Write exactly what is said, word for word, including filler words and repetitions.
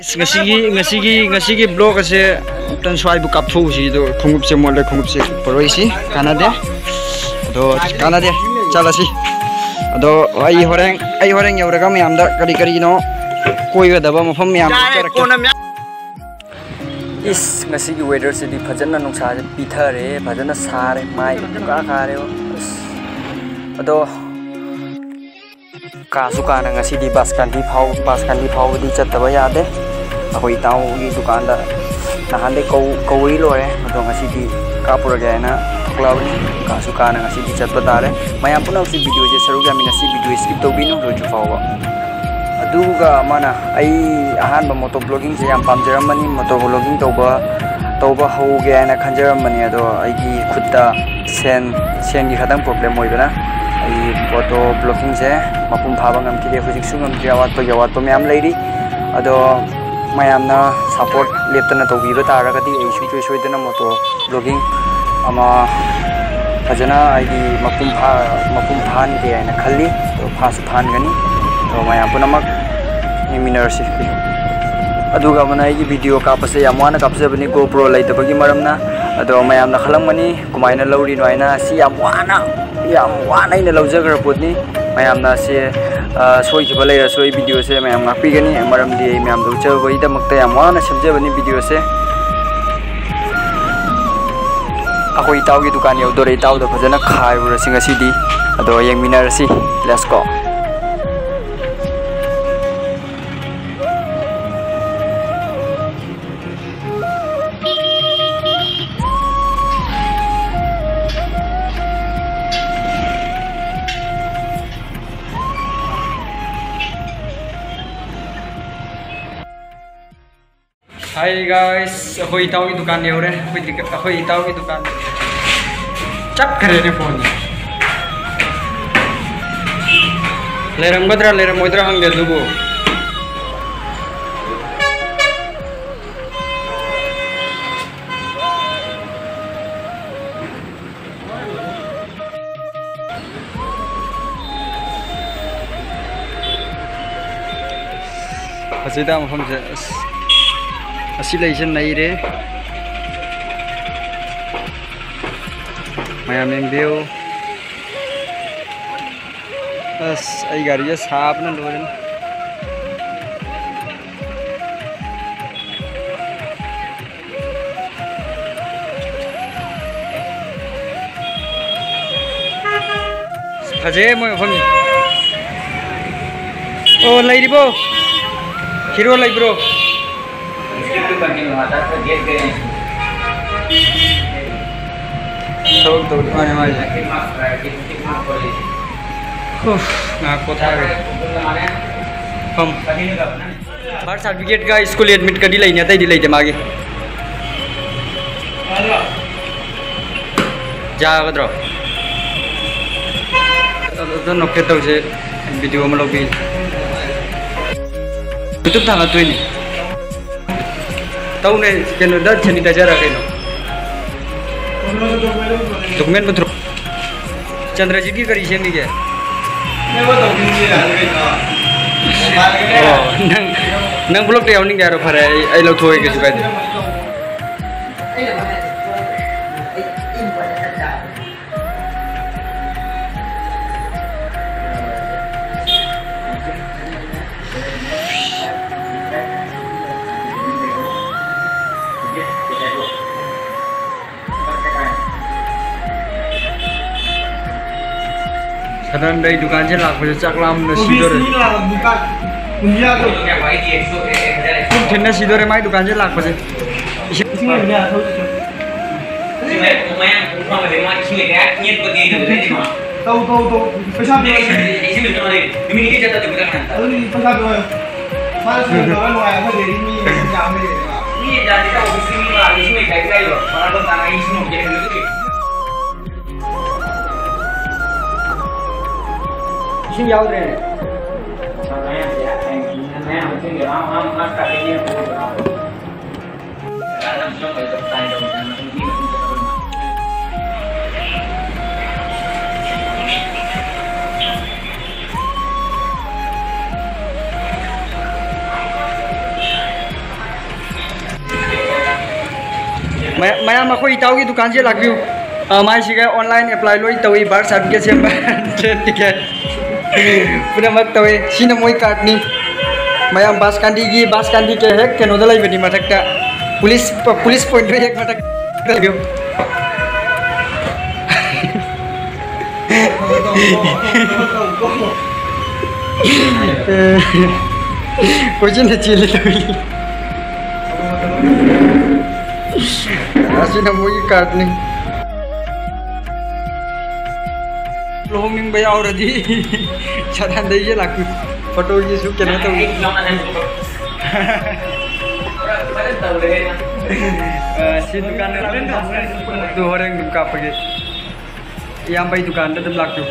ꯉꯁꯤꯒꯤ ꯉꯁꯤꯒꯤ ꯉꯁꯤꯒꯤ ꯕ꯭ꯂꯣꯒ ꯑꯁꯦ ꯑꯝꯇꯪ ꯁ꯭ꯋꯥꯏꯕꯨ ꯀꯥꯞꯊꯣꯛꯎꯁꯤ꯫ ꯑꯗꯣ ꯈꯣꯡꯎꯞꯁꯦ ꯃꯣꯠꯂꯦ, ꯈꯣꯡꯎꯞꯁꯦ ꯄꯨꯔꯛꯏꯁꯤ ꯀꯥꯟꯅꯗꯦ꯫ ꯑꯗꯣ ꯀꯥꯟꯅꯗꯦ, ꯆꯠꯂꯁꯤ꯫ ꯑꯗꯣ ꯑꯩ ꯍꯣꯔꯦꯟ ꯑꯩ ꯍꯣꯔꯦꯟ ꯌꯧꯔꯒ ꯃꯌꯥꯝꯗ ꯀꯔꯤ ꯀꯔꯤꯅꯣ ꯀꯣꯏꯒꯗꯕ ꯃꯐꯝ ꯃꯌꯥꯝ ꯎꯠꯆꯔꯛꯀꯦ꯫ ꯏꯁ, ꯉꯁꯤꯒꯤ ꯋꯦꯗꯔꯁꯤꯗꯤ ꯐꯖꯅ ꯅꯨꯡꯁꯥꯁꯦ ꯄꯤꯊꯔꯦ, ꯐꯖꯅ ꯁꯥꯔꯦ, ꯃꯥꯏ ꯄꯨꯡꯀꯥ ꯀꯥꯔꯦ꯫ ꯑꯁ, ꯑꯗꯣ ꯀꯥꯁꯨ ꯀꯥꯅ ꯉꯁꯤꯗꯤ ꯕꯥꯁꯀꯥꯟꯗꯤ ꯐꯥꯎ ꯕꯥꯁꯀꯥꯟꯗꯤ ꯐꯥꯎꯕꯗꯤ ꯆꯠꯇꯕ ꯌꯥꯗꯦ꯫ ꯑꯩꯈꯣꯏ ꯏꯇꯥꯎꯒꯤ ꯗꯨꯀꯥꯟꯗ ꯅꯍꯥꯟꯗꯩ ꯀꯧ ꯀꯧꯏ ꯂꯣꯏꯔꯦ, ꯑꯗꯣ ꯉꯁꯤꯗꯤ ꯀꯥꯞꯄꯨꯔꯒꯦ ꯍꯥꯏꯅ ꯊꯣꯛꯂꯛꯑꯕꯅꯤ꯫ ꯀꯥꯁꯨ ꯀꯥꯅ ꯉꯁꯤꯗꯤ ꯆꯠꯄ ꯇꯥꯔꯦ꯫ ꯃꯌꯥꯝ ꯄꯨꯝꯅꯃꯛꯁꯨ ꯚꯤꯗꯤꯑꯣꯁꯦ ꯁꯔꯨꯛ ꯌꯥꯃꯤꯟꯅꯁꯤ, ꯚꯤꯗꯤꯑꯣ ꯁ꯭ꯀꯤꯞ ꯇꯧꯕꯤꯅꯨ ꯂꯣꯏꯗ꯭ꯔꯤ ꯐꯥꯎꯕ꯫ ꯑꯗꯨꯒ ꯑꯃꯅ, ꯑꯩ ꯑꯍꯥꯟꯕ ꯃꯣꯇꯣ ꯕ꯭ꯂꯣꯒꯤꯡꯁꯦ ꯌꯥꯝ ꯄꯥꯝꯖꯔꯝꯕꯅꯤ, ꯃꯣꯇꯣ ꯕ꯭ꯂꯣꯒꯤꯡ ꯇꯧꯕ ꯇꯧꯕ ꯍꯧꯒꯦ ꯍꯥꯏꯅ ꯈꯟꯖꯔꯝꯕꯅꯤ꯫ ꯑꯗꯣ ꯑꯩꯒꯤ ꯈꯨꯠꯇ ꯁꯦꯟ ꯁꯦꯟꯒꯤ ꯈꯇꯪ ꯄ꯭ꯔꯣꯕ꯭ꯂꯦꯝ ꯑꯣꯏꯕꯅ ꯑꯩ ꯃꯣꯇꯣ ꯕ꯭ꯂꯣꯒꯤꯡꯁꯦ ꯃꯄꯨꯡ ꯐꯥꯕ ꯉꯝꯈꯤꯗꯦ꯫ ꯍꯧꯖꯤꯛꯁꯨ ꯉꯝꯗ꯭ꯔꯤ, ꯑꯋꯥꯠꯄꯒꯤ ꯑꯋꯥꯠꯄ ꯃꯌꯥꯝ ꯂꯩꯔꯤ꯫ ꯑꯗꯣ ꯃꯌꯥꯝꯅ ꯁꯞꯄꯣꯔꯠ ꯂꯦꯞꯇꯅ ꯇꯧꯕꯤꯕ ꯇꯥꯔꯒꯗꯤ ꯑꯩ ꯁꯨꯡꯁꯣꯏ ꯁꯣꯏꯗꯅ ꯃꯣꯇꯣ ꯕ꯭ꯂꯣꯒꯤꯡ ꯑꯃ ꯐꯖꯅ ꯍꯥꯏꯗꯤ ꯃꯄꯨꯡ ꯐꯥ ꯃꯄꯨꯡ ꯐꯥꯍꯟꯒꯦ ꯍꯥꯏꯅ ꯈꯜꯂꯤ꯫ ꯑꯗꯣ ꯐꯥꯁꯨ ꯐꯥꯍꯟꯒꯅꯤ꯫ ꯑꯗꯣ ꯃꯌꯥꯝ ꯄꯨꯝꯅꯃꯛ ꯌꯦꯡꯃꯤꯟꯅꯔꯁꯤ꯫ ꯑꯗꯨꯒ ꯑꯃꯅ, ꯑꯩꯒꯤ ꯚꯤꯗꯤꯑꯣ ꯀꯥꯞꯄꯁꯦ ꯌꯥꯝ ꯋꯥꯅ ꯀꯥꯞꯆꯕꯅꯤ, GoPro ꯂꯩꯇꯕꯒꯤ ꯃꯔꯝꯅ꯫ ꯑꯗꯣ ꯃꯌꯥꯝꯅ ꯈꯜꯂꯝꯒꯅꯤ ꯀꯃꯥꯏꯅ ꯂꯧꯔꯤꯅꯣ ꯍꯥꯏꯅ꯫ ꯑꯁꯤ ꯌꯥꯝ ꯋꯥꯅ ꯌꯥꯝ ꯋꯥꯅ ꯑꯩꯅ ꯂꯧꯖꯈ꯭ꯔ ꯄꯣꯠꯅꯤ꯫ ꯃꯌꯥꯝꯅ ꯑꯁꯤ, ꯑ, ꯁꯣꯏꯈꯤꯕ ꯂꯩꯔꯁꯨ ꯑꯩ ꯚꯤꯗꯤꯑꯣꯁꯦ ꯃꯌꯥꯝ ꯉꯥꯛꯄꯤꯒꯅꯤ, ꯃꯔꯝꯗꯤ ꯑꯩ ꯃꯌꯥꯝꯗ ꯎꯠꯆꯕꯒꯤꯗꯃꯛꯇ ꯌꯥꯝ ꯋꯥꯅ ꯁꯦꯝꯖꯕꯅꯤ ꯚꯤꯗꯤꯑꯣꯁꯦ꯫ ꯑꯩꯈꯣꯏ ꯏꯇꯥꯎꯒꯤ ꯗꯨꯀꯥꯟ ꯌꯧꯗꯣꯔꯦ, ꯏꯇꯥꯎꯗ ꯐꯖꯅ ꯈꯥꯏꯔꯨꯔꯁꯤ ꯉꯁꯤꯗꯤ꯫ ꯑꯗꯣ ꯌꯦꯡꯃꯤꯟꯅꯔꯁꯤ꯫ Let's go. Hi guys, ꯑꯩꯈꯣꯏ ꯏꯇꯥꯎꯒꯤ ꯗꯨꯀꯥꯟ ꯌꯧꯔꯦ꯫ ꯑꯩꯈꯣꯏ ꯗꯨꯀꯥ-, ꯑꯩꯈꯣꯏ ꯏꯇꯥꯎꯒꯤ ꯗꯨꯀꯥꯟ ꯆꯠꯈ꯭ꯔꯦꯅꯦ ꯐꯣꯟꯁꯦ꯫ ꯂꯩꯔꯝꯒꯗ꯭ꯔꯥ ꯂꯩꯔꯝꯃꯣꯏꯗ꯭ꯔꯥ ꯈꯪꯗꯦ ꯑꯗꯨꯕꯨ꯫ ꯁꯤꯗ ꯃꯐꯝꯁꯦ ꯑꯁ, ꯑꯁꯤ ꯂꯩꯁꯦ ꯅꯩꯔꯦ꯫ ꯃꯌꯥꯝ ꯌꯦꯡꯕꯤꯌꯨ꯫ ꯑꯁ, ꯑꯩ ꯒꯥꯔꯤꯁꯦ ꯁꯥꯕꯅ ꯂꯣꯏꯔꯦ꯫ ꯐꯖꯩ ꯃꯣꯏ ꯃꯐꯝꯁꯦ꯫ ꯑꯣ, ꯂꯩꯔꯤꯕꯣ? ꯍꯤꯔꯣ ꯂꯩꯕ꯭ꯔꯣ? ꯊꯕꯛ ꯇꯧꯔꯤ ꯃꯥꯅꯦ ꯃꯥꯁꯦ꯫ ꯎꯐ, ꯉꯥꯏꯍꯥꯛ ꯄꯣꯊꯥꯔꯦ꯫ ꯐꯝ꯫ ꯕꯥꯔꯊ ꯁꯥꯔꯇꯤꯐꯤꯀꯦꯠꯀ ꯁ꯭ꯀꯨꯜ ꯑꯦꯗꯃꯤꯠꯀꯗꯤ ꯂꯩꯅꯤ, ꯑꯇꯩꯗꯤ ꯂꯩꯇꯦ ꯃꯥꯒꯤ꯫ ꯌꯥꯒꯗ꯭ꯔꯣ? ꯑꯗꯨ ꯅꯣꯛꯐꯦꯠ ꯇꯧꯁꯦ, ꯚꯤꯗꯤꯑꯣ ꯑꯃ ꯂꯧꯕꯤ꯫ ꯌꯨꯇꯨꯕ ꯊꯥꯒꯠꯇꯣꯏꯅꯤ꯫ ꯇꯧꯅꯦ, ꯀꯩꯅꯣꯗ ꯁꯦꯅꯤꯇꯥꯏꯖꯔ ꯀꯩꯅꯣ? ꯗꯣꯀꯨꯃꯦꯟ ꯄꯨꯊꯣꯔꯛ꯫ ꯆꯟꯗ꯭ꯔꯖꯤꯠꯀꯤ ꯀꯔꯤ ꯁꯦꯝꯃꯤꯒꯦ? ꯑꯣ, ꯅꯪ, ꯅꯪ ꯕ꯭ꯂꯣꯛꯇ ꯌꯥꯎꯅꯤꯡꯗꯦ ꯍꯥꯏꯔꯣ? ꯐꯔꯦ, ꯑꯩ, ꯑꯩ ꯂꯧꯊꯣꯛꯑꯒꯦ, ꯀꯩꯁꯨ ꯀꯥꯏꯗꯦ꯫ ꯁꯗꯟꯗ ꯑꯩ ꯗꯨꯀꯥꯟꯁꯦ ꯂꯥꯛꯄꯁꯦ ꯆꯥꯛ ꯂꯥꯝꯕꯅ ꯁꯤꯗꯣꯔꯦ꯫ ꯄꯨꯛ ꯊꯟꯅ ꯁꯤꯗꯣꯔꯦ ꯃꯥꯏ ꯗꯨꯀꯥꯟꯁꯦ ꯂꯥꯛꯄꯁꯦ꯫ ꯏꯁꯤꯡ ꯏꯁꯤꯡ ꯂꯩꯕꯅꯦ, ꯊꯛꯎꯁꯦ꯫ ꯇꯧ, ꯇꯧ, ꯇꯧ꯫ ꯄꯩꯁꯥ ꯄꯤꯔꯛꯑꯣ꯫ ꯑꯗꯨꯗꯤ ꯄꯩꯁꯥ ꯄꯤꯔꯛꯑꯣ꯫ ꯃꯥꯅ ꯁꯨꯃꯥꯏꯅ ꯇꯧꯔ ꯅꯨꯡꯉꯥꯏ, ꯑꯩꯈꯣꯏꯗꯩꯗꯤ ꯃꯤ ꯌꯥꯝ ꯂꯩꯌꯦꯕ꯫ ꯏꯁꯤꯡ ꯌꯥꯎꯗ꯭ꯔꯦꯅꯦ꯫ ꯃꯌꯥꯝ, ꯑꯩꯈꯣꯏ ꯏꯇꯥꯎꯒꯤ ꯗꯨꯀꯥꯟꯁꯦ ꯂꯥꯛꯄꯤꯌꯨ꯫ ꯑ, ꯃꯥꯏꯁꯤꯒ online apply ꯂꯣꯏ ꯇꯧꯏ, birth certificate ꯁꯦꯝꯕ, train ticket ꯄꯨꯝꯅꯃꯛ ꯇꯧꯏ꯫ ꯁꯤꯅ ꯃꯣꯏ cardꯅꯤ꯫ ꯃꯌꯥꯝ ꯕꯥꯁꯀꯥꯟꯗꯤꯒꯤ, ꯕꯥꯁꯀꯥꯟꯗꯤ ꯀꯩ ꯍꯦꯛ ꯀꯩꯅꯣꯗ ꯂꯩꯕꯅꯤ, ꯃꯊꯛꯇ꯫ Police, police pointꯗꯨ ꯍꯦꯛ ꯃꯊꯛꯇ ꯂꯩꯕꯤꯌꯨ꯫ ꯀꯣꯏꯆꯦꯟꯗ ꯆꯦꯜꯂꯤ ꯇꯧꯔꯤ꯫ ꯑꯁꯤꯅ ꯃꯣꯏꯒꯤ cardꯅꯤ꯫ ꯂꯨꯍꯣꯡꯅꯤꯡꯕ ꯌꯥꯎꯔꯗꯤ ꯁꯗꯥꯟꯗꯩꯁꯦ ꯂꯥꯛꯄꯤꯌꯨ꯫ Photoꯒꯤꯁꯨ ꯀꯩꯅꯣ ꯇꯧꯏ꯫ ꯑ, ꯁꯤ ꯗꯨꯀꯥꯟ ꯑꯗꯨ ꯍꯣꯔꯦꯟ ꯑꯗꯨꯝ ꯀꯥꯞꯄꯒꯦ꯫ ꯏꯌꯥꯝꯕꯒꯤ ꯗꯨꯀꯥꯟꯗ ꯑꯗꯨꯝ ꯂꯥꯛꯄꯤꯌꯨ꯫